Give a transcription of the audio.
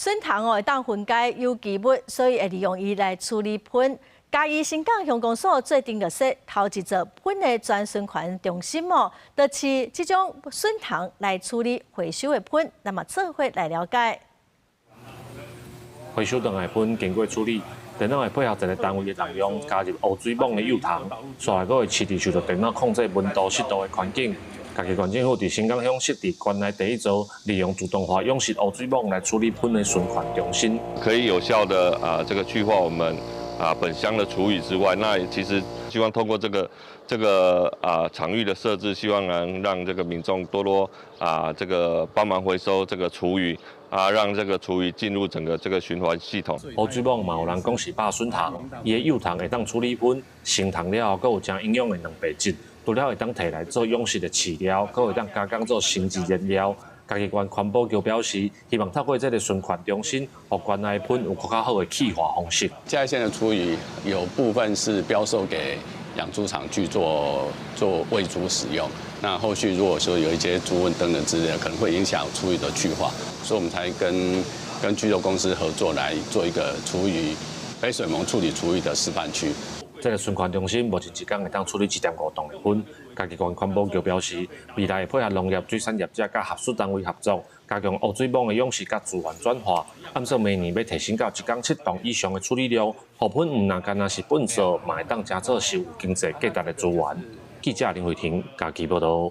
筍蟲哦會當分解有機物，所以會利用伊來處理糞。嘉義新港鄉公所做陣就設頭一座糞的全循環中心哦，就飼這種筍蟲來處理回收的糞，咱嘛做伙來了解。回收轉來糞經過處理，電腦會配合一个單位的能量，加入烏水蠓的幼蟲，紲來閣會飼佇受著電腦控制溫度、濕度的環境。嘉義縣政府佇新港鄉設置縣內第一座利用自動化養殖烏水蠓來處理糞的循環中心，可以有效的啊這個去化我們啊本鄉的廚餘之外，那其實希望透過這個啊場域的設置，希望能讓這個民眾多多啊這個幫忙回收這個廚餘啊，讓這個廚餘進入整個這個循環系統。烏水蠓嘛有人講是肉筍蟲，伊的幼蟲會當處理糞，成蟲了後閣有誠營養的蛋白質。除了會當提來做養殖的飼料，閣會當加工做生質燃料。嘉義縣環保局表示，希望透過這个循環中心，予縣內糞有閣較好的去化方式。嘉義縣的廚餘有部分是標售給養豬場去做餵豬使用。那後續如果說有一些豬瘟等等之類的，可能會影響廚餘的去化，所以我們才跟豬肉公司合作來做一個廚餘黑水虻處理廚餘的示範區。這个循環中心目前一工會當處理1.5噸的糞。嘉義縣環保局表示，未來會配合農業、水產業者佮合作單位合作，加強烏水蠓的養殖佮資源轉化。按算明年欲提升到一工7噸以上的處理量，予糞毋但干焦是糞掃，嘛會當成做是有經濟價值的資源。記者林慧婷嘉義報導。